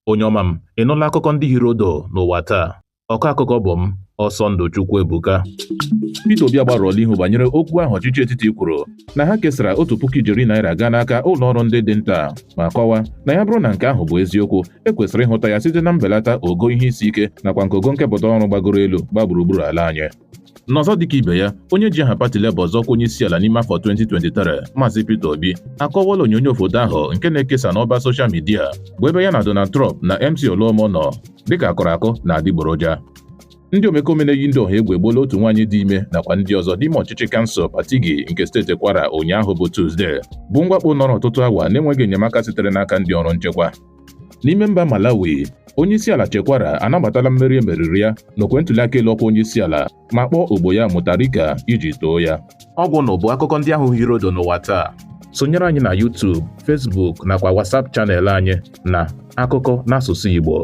Onye ọma m, ị nụla akụkọ ndị hiri odo n'ụwa taa? Ọkọ akụkọ bụ m, Ọsọndụ Chukwuebuka. Peter Obi agbarụọla ihu banyere okwu ahụ ọchịchị etiti kwuru na ha kesara 1,000 ijeri naira gaa n'aka ụlọ ọrụ ndị dị nta, ma kọwaa na ya bụrụ na nke ahụ bụ eziokwu, e kwesịrị ịhụta ya site na mbelata ogo ihe isi ike nakwa nke ogo nkepụta ọrụ gbagoro elu gbaa gburugburu ala anyị. N'ọzọ dịka ibe ya, onye ji aha pati Labour zọọkwa onye isi ala n'ime afọ 2023, Maazị Peter Obi, akọwala onyonyo foto ahụ nke na-ekesa n'ọba soshal midia bụ ebe ya na Donald Trump na MC Oluomo nọ dịka akọrọ akọ na adịgboroja. Ndị omekome na-eyi ndị ọha egwu egbuola otu nwaanyị dị ime nakwa ndị ọzọ n'ime ọchịchị kansụl Patigi nke steeti Kwara ụnyaahụ bụ Tuzdee, bụ mwakpo nọrọ ọtụtụ awa na-enweghị enyemaka sitere n'aka ndị ọrụ nchekwa. N'ime mba Malawi, onyeisiala Chakwera anabatala mmeri e meriri ya n'okwe ntụliaka elu ọkwa onyeisiala ma kpọọ ogbo ya Mutharika iji too ya. Ọ gwụ na bụ akụkọ ndị ahụ hiri odo n'ụwa taa. Sonyere anyị na YouTube, Facebook nakwa WhatsApp channel anyị na Akụkọ n'asụsụ Igbo.